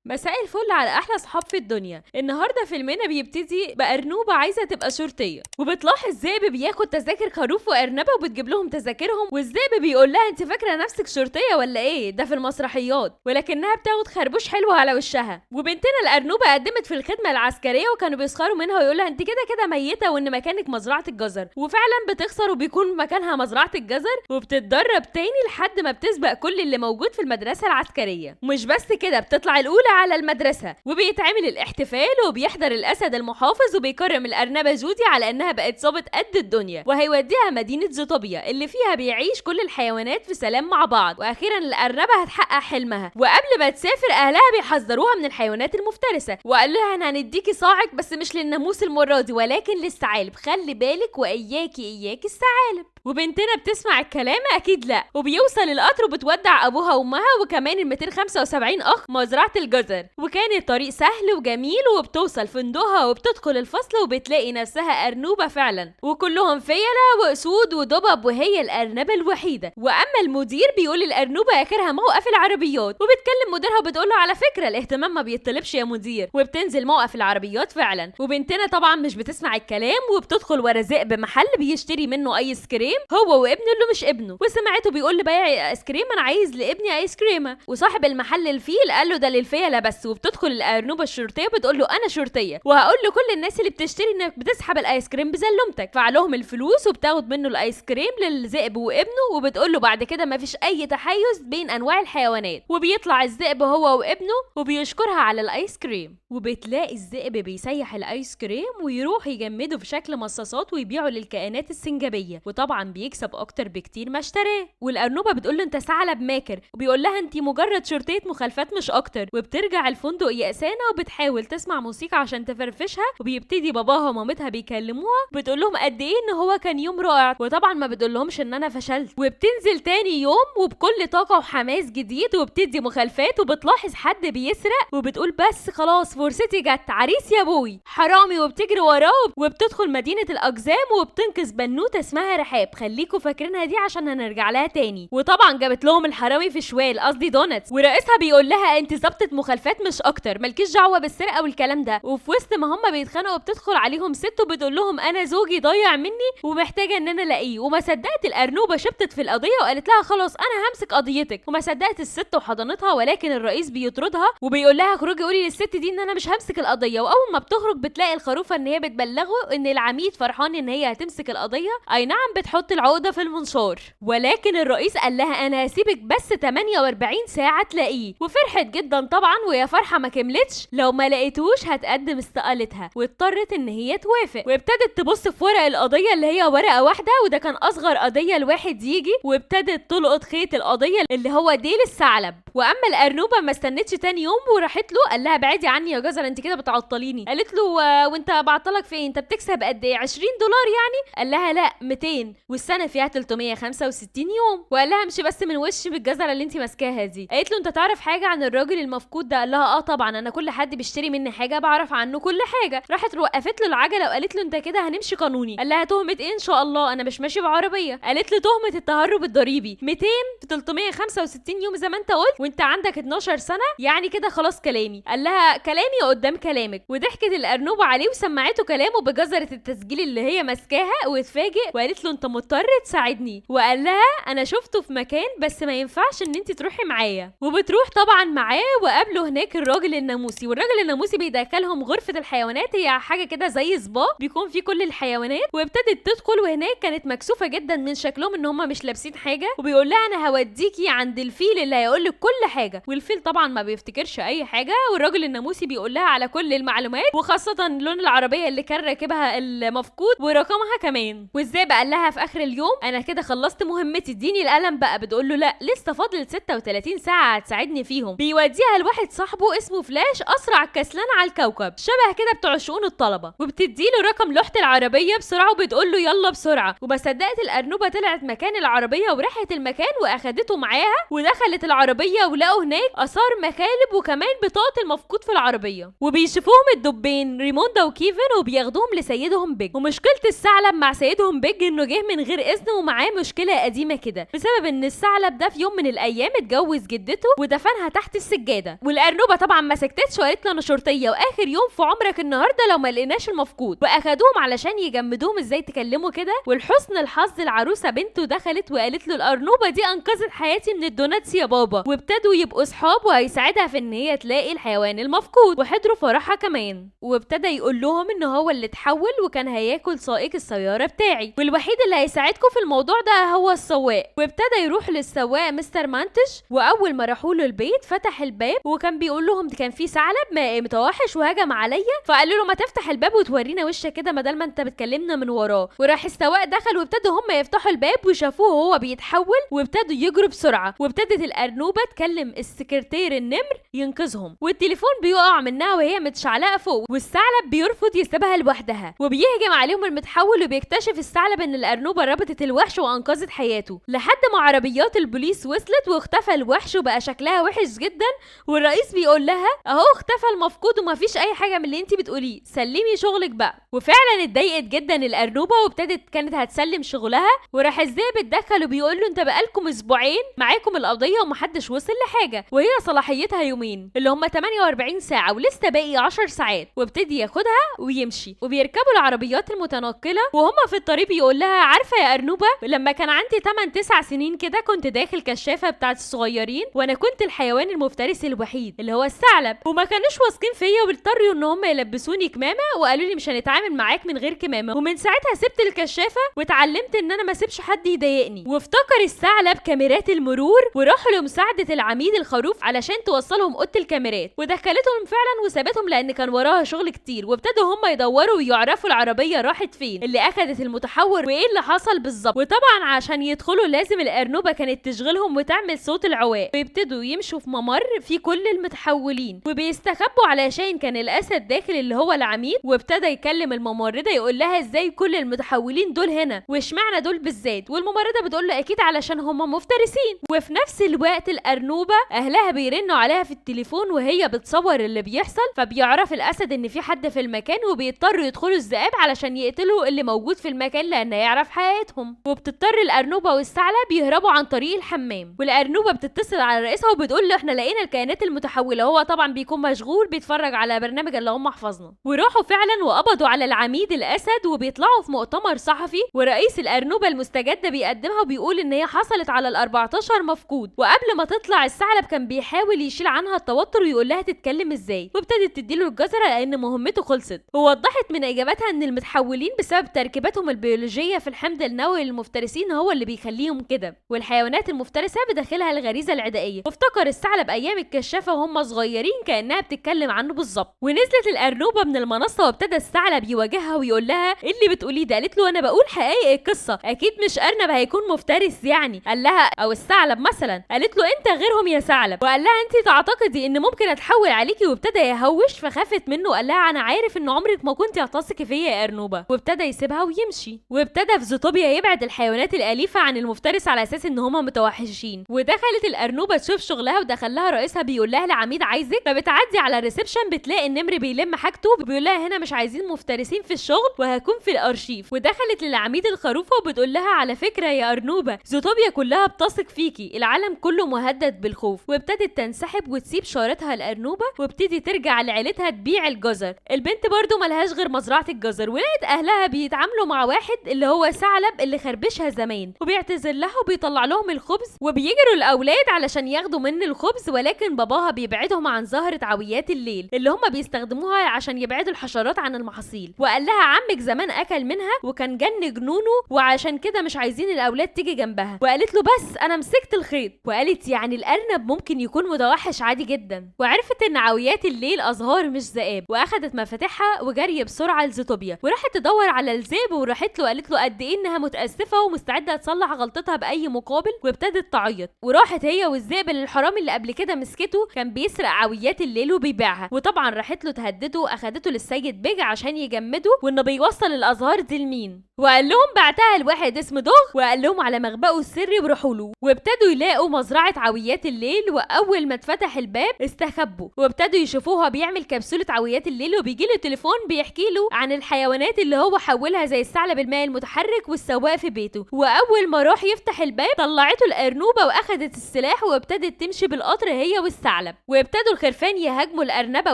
مساء الفل على احلى صحاب في الدنيا. النهارده فيلمنا بيبتدي بارنوبه عايزه تبقى شرطية، وبتلاحظ ذئب بياخد تذاكر خروف وارنبه وبتجيب لهم تذاكرهم، والذئب بيقول لها انت فاكره نفسك شرطية ولا ايه؟ ده في المسرحيات، ولكنها بتاخد خربوش حلو على وشها. وبنتنا الارنوبه قدمت في الخدمة العسكرية وكانوا بيسخروا منها ويقول لها انت كده كده ميته وان مكانك مزرعة الجزر، وفعلا بتخسر وبيكون مكانها مزرعة الجزر، وبتتدرب تاني لحد ما بتسبق كل اللي موجود في المدرسة العسكرية. مش بس كده، بتطلع الاولى على المدرسة، وبيتعمل الاحتفال وبيحضر الاسد المحافظ وبيكرم الارنبه جودي على انها بقت ظابط قد الدنيا، وهيوديها مدينة زوتوبيا اللي فيها بيعيش كل الحيوانات في سلام مع بعض. واخيرا الارنبه هتحقق حلمها، وقبل ما تسافر اهلها بيحذروها من الحيوانات المفترسة وقالوا لها انا هنديكي صاعق بس مش للناموس المرة دي ولكن للثعالب، خلي بالك واياكي اياكي الثعالب. وبنتنا بتسمع الكلام؟ اكيد لا. وبيوصل القطر وبتودع ابوها وامها وكمان ال 275 اخ مزرعة الجزر، وكان الطريق سهل وجميل، وبتوصل فندقها وبتدخل الفصل وبتلاقي نفسها ارنوبه فعلا، وكلهم فيله واسود ودبب وهي الارنبه الوحيدة. واما المدير بيقول الارنوبه اخرها موقف العربيات، وبتكلم مديرها وبتقول له على فكرة الاهتمام ما بيطلبش يا مدير، وبتنزل موقف العربيات فعلا. وبنتنا طبعا مش بتسمع الكلام وبتدخل ورا ذئب محل بيشتري منه ايس كريم هو وابنه اللي مش ابنه، وسمعته بيقول لبيع ايس كريم انا عايز لابني ايس كريمة، وصاحب المحل الفيل قال له ده للفيله بس. وبتدخل الارنوبه الشرطية بتقول له انا شرطية وهقول لكل الناس اللي بتشتري انك بتسحب الايس كريم بزلمتك، فعلهم الفلوس وبتاخد منه الايس كريم للذئب وابنه، وبتقول له بعد كده مفيش اي تحيز بين انواع الحيوانات. وبيطلع الذئب هو وابنه وبيشكرها على الايس كريم، وبتلاقي الذئب بيسيح الايس كريم ويروح يجمده في شكل مصاصات ويبيعه للكائنات السنجابيه، وطبعا بيكسب اكتر بكتير ما اشتراه. والارنوبه بتقول له انت ثعلب ماكر، وبيقول لها انت مجرد شرطية مخالفات مش اكتر. وبترجع الفندق يأسانه وبتحاول تسمع موسيقى عشان تفرفشها، وبيبتدي باباها ومامتها بيكلموها بتقول لهم قد ايه ان هو كان يوم رائع، وطبعا ما بتقولهمش ان انا فشلت. وبتنزل تاني يوم وبكل طاقة وحماس جديد وبتدي مخالفات، وبتلاحظ حد بيسرق وبتقول بس خلاص فرصتي جت، عريس يا بوي حرامي، وبتجري وراه وبتدخل مدينة الاقزام وبتنقذ بنوته اسمها رحاب، خليكوا فاكرينها دي عشان هنرجع لها تاني. وطبعا جابت لهم الحرامي في شوال، قصدي donuts، ورئيسها بيقول لها انت ظبطت مخالفات مش اكتر، مالكيش دعوه بالسرقة والكلام ده. وفي وسط ما هم بيتخانقوا بتدخل عليهم ست وبتقول لهم انا زوجي ضايع مني ومحتاجة ان انا الاقيه، وما صدقت الارنوبه شبطت في القضية وقالت لها خلاص انا همسك قضيتك، وما صدقت الست وحضنتها، ولكن الرئيس بيطردها وبيقول لها اخرجي قولي للست دي ان انا مش همسك القضية. واول ما بتخرج بتلاقي الخروفه ان هي بتبلغه ان العميد فرحان ان هي هتمسك القضية، اي نعم بتحط العقدة في المنشار، ولكن الرئيس قال لها انا هسيبك بس 48 ساعة تلاقيه، وفرحت جدا طبعا، ويا فرحه ما كملتش، لو ما لقيتوش هتقدم استقالتها، واضطرت ان هي توافق. وابتدت تبص في ورق القضية اللي هي ورقة واحدة، وده كان اصغر قضية الواحد يجي، وابتدت تلقط خيط القضية اللي هو ديل الثعلب. واما الارنوبه ما استنتش تاني يوم وراحت له قال لها بعدي عني يا جزرة انت كده بتعطليني، قالت له وانت بعطلك فين؟ انت بتكسب قد ايه؟ 20 دولار يعني؟ قال لها لا 200، والسنة فيها 365 يوم. وقال لها امشي بس من وشي بالجزره اللي انت ماسكاها دي. قالت له انت تعرف حاجة عن الراجل المفقود ده؟ قال لها اه طبعا، انا كل حد بيشتري مني حاجة بعرف عنه كل حاجة. راحت وقفت له العجلة وقالت له انت كده هنمشي قانوني. قال لها تهمه ايه ان شاء الله؟ انا مش ماشي بعربيه. قالت له تهمه التهرب الضريبي 200 في 365 يوم زي ما انت قلت، وانت عندك 12 سنة يعني كده خلاص كلامي. قال لها كلامي قدام كلامك. وضحكت الارنوبه عليه وسمعته كلامه بجزره التسجيل اللي هي ماسكاها، واتفاجئ وقالت له انت مضطر تساعدني، وقال لها انا شفته في مكان بس ما ينفعش ان انت تروحي معايا. وبتروح طبعا معاه، وقابله هناك الراجل الناموسي، والراجل الناموسي بيدخلهم غرفة الحيوانات، هي حاجة كده زي سبا بيكون فيه كل الحيوانات. وابتدت تدخل، وهناك كانت مكسوفه جدا من شكلهم ان هم مش لابسين حاجة، وبيقول لها انا هوديكي عند الفيل اللي هيقول لك كل حاجة، والفيل طبعا ما بيفتكرش اي حاجة، والراجل الناموسي بيقول لها على كل المعلومات وخاصة لون العربية اللي كان راكبها المفقود ورقمها كمان. والذئب قال لها في اخر اليوم انا كده خلصت مهمتي اديني القلم بقى. بتقول له لا لسه فاضل 36 ساعة هتساعدني فيهم. بيوديها لواحد صاحبه اسمه فلاش، اسرع كسلان على الكوكب، شبه كده بتوع شؤون الطلبة، وبتديله رقم لوحة العربية بسرعة وبتقول له يلا بسرعة. وما صدقت الارنوبه طلعت مكان العربية وراحت المكان واخدته معاها، ودخلت العربية ولقوا هناك اثار مخالب وكمان بطاقة المفقود في العربية. وبيشوفوهم الدبين ريموندا وكيفن وبياخدوهم لسيدهم بيج. ومشكلة الثعلب مع سيدهم بيج انه جه من من غير اذن ومعاه مشكلة قديمة كده بسبب ان الثعلب ده في يوم من الايام اتجوز جدته ودفنها تحت السجادة. والارنوبه طبعا ما سكتتش وقالت له انا شرطية واخر يوم في عمرك النهارده لو ما لقيناش المفقود. واخدوهم علشان يجمدوهم ازاي تكلموا كده. ولحسن الحظ العروسة بنته دخلت وقالت له الارنوبه دي انقذت حياتي من الدوناتس يا بابا، وابتدوا يبقوا صحاب وهيساعدها في ان هي تلاقي الحيوان المفقود، وحضروا فرحها كمان. وابتدى يقول لهم ان هو اللي اتحول وكان هياكل سائق السيارة بتاعي، والوحيد اللي هيساعدكم في الموضوع ده هو السواق. وابتدى يروح للسواق مستر مانتش، واول ما راحوا له البيت فتح الباب وكان بيقول لهم كان في ثعلب متوحش وهجم عليا، فقالوا له ما تفتح الباب وتورينا وشك كده بدل ما انت بتكلمنا من وراه. وراح السواق دخل وابتدوا هم يفتحوا الباب وشافوه وهو بيتحول، وابتدوا يجروا بسرعة. وابتدت الارنوبه تكلم السكرتير النمر ينقذهم، والتليفون بيقع منها وهي متشعلقه فوق، والثعلب بيرفض يسيبها لوحدها وبيهجم عليهم المتحول. وبيكتشف الثعلب ان الارنوبه ربطت الوحش وانقذت حياته، لحد ما عربيات البوليس وصلت واختفى الوحش وبقى شكلها وحش جدا. والرئيس بيقول لها اهو اختفى المفقود ومفيش اي حاجة من اللي انت بتقوليه، سلمي شغلك بقى. وفعلا اتضايقت جدا الارنوبه وابتدت كانت هتسلم شغلها. وراح الذئب اتدخل وبيقول له انت بقالكم اسبوعين معاكم القضية ومحدش وصل لحاجة، وهي صلاحيتها يومين اللي هم 48 ساعة ولسه باقي 10 ساعات. وابتدي ياخدها ويمشي، وبيركبوا العربيات المتنقله. وهم في الطريق بيقول لها عارفه يا ارنوبه لما كان عندي 8 9 سنين كده كنت داخل كشافه بتاعت الصغيرين، وانا كنت الحيوان المفترس الوحيد اللي هو الثعلب، وما كانوش واثقين فيا واضطروا ان هم يلبسوني كمامه وقالوا لي مش هنتعامل معاك من غير كمامه. ومن ساعتها سبت الكشافه واتعلمت ان انا ما اسيبش حد يضايقني. وافتكر الثعلب كاميرات المرور وراحوا لمساعده العميد الخروف علشان توصلهم اوضة الكاميرات، ودخلتهم فعلا وسابتهم لان كان وراها شغل كتير. وابتدوا هم يدوروا ويعرفوا العربية راحت فين اللي اخدت المتحور وايه اللي حصل بالظبط. وطبعا عشان يدخلوا لازم الارنوبه كانت تشغلهم وتعمل صوت العواء. ويبتدوا يمشوا في ممر في كل المتحولين وبيستخبوا علشان كان الاسد داخل اللي هو العميد. وابتدى يكلم الممرضة يقول لها ازاي كل المتحولين دول هنا واشمعنى دول بالذات، والممرضه بتقول له اكيد علشان هم مفترسين. وفي نفس الوقت الارنوبه اهلها بيرنوا عليها في التليفون وهي بتصور اللي بيحصل، فبيعرف الاسد ان في حد في المكان وبيضطروا يدخلوا الذئاب علشان يقتلوا اللي موجود في المكان لان يعرف حياتهم. وبتضطر الارنوبه والثعلب يهربوا عن طريق الحمام. والارنوبه بتتصل على رئيسها وبتقول له احنا لقينا الكائنات المتحوله، هو طبعا بيكون مشغول بيتفرج على برنامج اللهم احفظنا. وراحوا فعلا وقبضوا على العميد الاسد، وبيطلعوا في مؤتمر صحفي ورئيس الارنوبه المستجدة بيقدمها وبيقول ان هي حصلت على ال14 مفقود. وقبل ما تطلع الثعلب كان بيحاول يشيل عنها التوتر ويقول لها تتكلم ازاي، وابتدت تديله الجزره لان مهمته خلصت. ووضحت من اجاباتها ان المتحولين بسبب تركيبتهم البيولوجية في الحمض النووي للمفترسين هو اللي بيخليهم كده، والحيوانات المفترسة بداخلها الغريزة العدائيه. وافتكر الثعلب ايام الكشافه وهم صغيرين كانها بتتكلم عنه بالظبط. ونزلت الارنوبه من المنصة وابتدى الثعلب يواجهها ويقول لها ايه اللي بتقوليه ده؟ قالت له انا بقول حقائق القصة، اكيد مش ارنب هيكون مفترس يعني. قال لها او الثعلب مثلا، قالت له انت غيرهم يا ثعلب. وقال لها انت تعتقدي ان ممكن اتحول عليكي، وابتدى يهوش فخافت منه وقال لها انا عارف ان عمرك ما كنت هتثقي فيا يا ارنوبه. وابتدى يسيبها ويمشي. وابتدى في زوتوبيا يبعد الحيوانات الاليفة عن المفترس على اساس ان هما متوحشين. ودخلت الارنوبه تشوف شغلها ودخل لها رئيسها بيقول لها العميد عايزك. فبتعدي على ال reception بتلاقي النمر بيلم حاجته بيقول لها هنا مش عايزين مفترسين في الشغل وهكون في الارشيف. ودخلت للعميد الخروفه وبتقول لها على فكرة يا ارنوبه زوتوبيا كلها بتثق فيكي، العالم كله مهدد بالخوف. وابتدت تنسحب وتسيب شارتها الارنوبه وابتدي ترجع لعيلتها تبيع الجزر. البنت برضو ملهاش غير مزرعة الجزر، ولقت اهلها بيتعاملوا مع واحد اللي هو ثعلب اللي خربشها زمان، وبيعتذر لها وبيطلع لهم الخبز. وبيجروا الاولاد علشان ياخدوا منه الخبز، ولكن باباها بيبعدهم عن زهره عويات الليل اللي هم بيستخدموها عشان يبعدوا الحشرات عن المحاصيل. وقال لها عمك زمان اكل منها وكان جن جنونه وعشان كده مش عايزين الاولاد تيجي جنبها. وقالت له بس انا مسكت الخيط. وقالت يعني الارنب ممكن يكون متوحش عادي جدا. وعرفت ان عويات الليل ازهار مش ذئاب، واخدت مفاتيحها وجري بسرعة لزوتوبيا وراحت تدور على الذئب. وراحت له قالت له قد ايه انها متاسفه ومستعده تصلح غلطتها باي مقابل، وابتدت تعيط. وراحت هي والذئب للحرامي اللي قبل كده مسكته كان بيسرق عويات الليل وبيبيعها. وطبعا راحت له تهدده، اخدته للسيد بيج عشان يجمده وانه بيوصل الازهار دي لمين. وقال لهم بعتها لواحد اسمه دوغ، وقال لهم على مخبأه السري وروحوا له. وابتدوا يلاقوا مزرعة عويات الليل، واول ما اتفتح الباب استخبوا وابتدوا يشوفوها بيعمل كبسولة عويات الليل. وبيجي له تليفون بيحكي له عن الحيوانات اللي هو حولها زي الثعلب المائي المتحرك الملك والسواق في بيته. واول ما راح يفتح الباب طلعته الارنوبه واخدت السلاح وابتدت تمشي بالقطر هي والثعلب، وابتدوا الخرفان يهاجموا الارنبه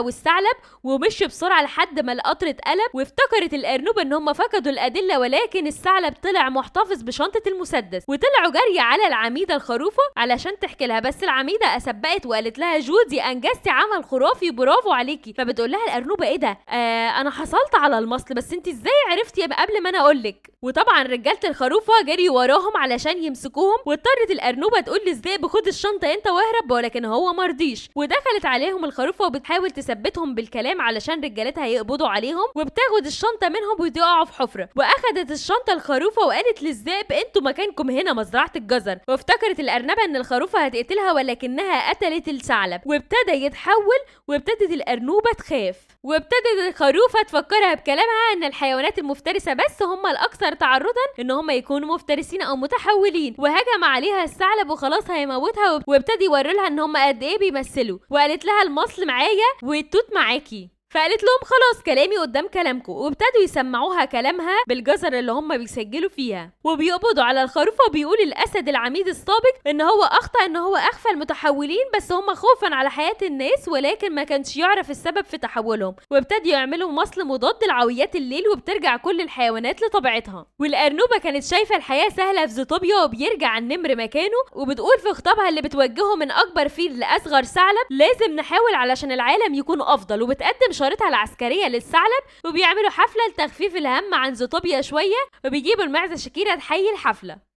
والثعلب ومشوا بسرعة لحد ما القطر اتقلب. وافتكرت الارنوبه ان هم فقدوا الادلة، ولكن الثعلب طلع محتفظ بشنطه المسدس. وطلعوا جري على العميده الخروفه علشان تحكي لها، بس العميده اسبقت وقالت لها جودي انجزتي عمل خرافي برافو عليكي. فبتقول لها الارنوبه ايه ده، انا حصلت على المصل، بس انت ازاي عرفتي قبل ما انا اقول لك؟ وطبعا رجاله الخروفه جري وراهم علشان يمسكوهم، واضطرت الارنوبه تقول للذئب خد الشنطة انت واهرب، ولكن هو مرضيش. ودخلت عليهم الخروفه وبتحاول تثبتهم بالكلام علشان رجالتها يقبضوا عليهم، وبتاخد الشنطة منهم وبيقعوا في حفره. واخدت الشنطة الخروفه وقالت للذئب انتوا مكانكم هنا مزرعة الجزر. وافتكرت الارنبه ان الخروفه هتقتلها، ولكنها قتلت الثعلب وابتدى يتحول، وابتدت الارنوبه تخاف، وابتدت الخروفه تفكرها بكلامها ان الحيوانات المفترسة بس هم الاكثر تعرضا ان هم يكونوا مفترسين او متحولين. وهجم عليها الثعلب وخلاص هيموتها، وابتدي يوري لها ان هم قد ايه بيمثلوا، وقالت لها المصل معايا والتوت معاكي. فقالت لهم خلاص كلامي قدام كلامكم، وابتدوا يسمعوها كلامها بالجزر اللي هم بيسجلوا فيها. وبيقبضوا على الخروفه، وبيقول الاسد العميد السابق ان هو اخطا ان هو اخفى المتحولين، بس هم خوفا على حياة الناس، ولكن ما كانش يعرف السبب في تحولهم. وابتدوا يعملوا مصل مضاد لعويات الليل، وبترجع كل الحيوانات لطبيعتها. والارنوبه كانت شايفه الحياة سهلة في زوتوبيا، وبيرجع النمر مكانه، وبتقول في خطابها اللي بتوجهه من اكبر فيل لاصغر ثعلب لازم نحاول علشان العالم يكون افضل. وبتقدم شارتها العسكرية للثعلب، وبيعملوا حفلة لتخفيف الهم عن زوتوبيا شوية، وبيجيبوا المعزه شاكيرا تحيي الحفلة.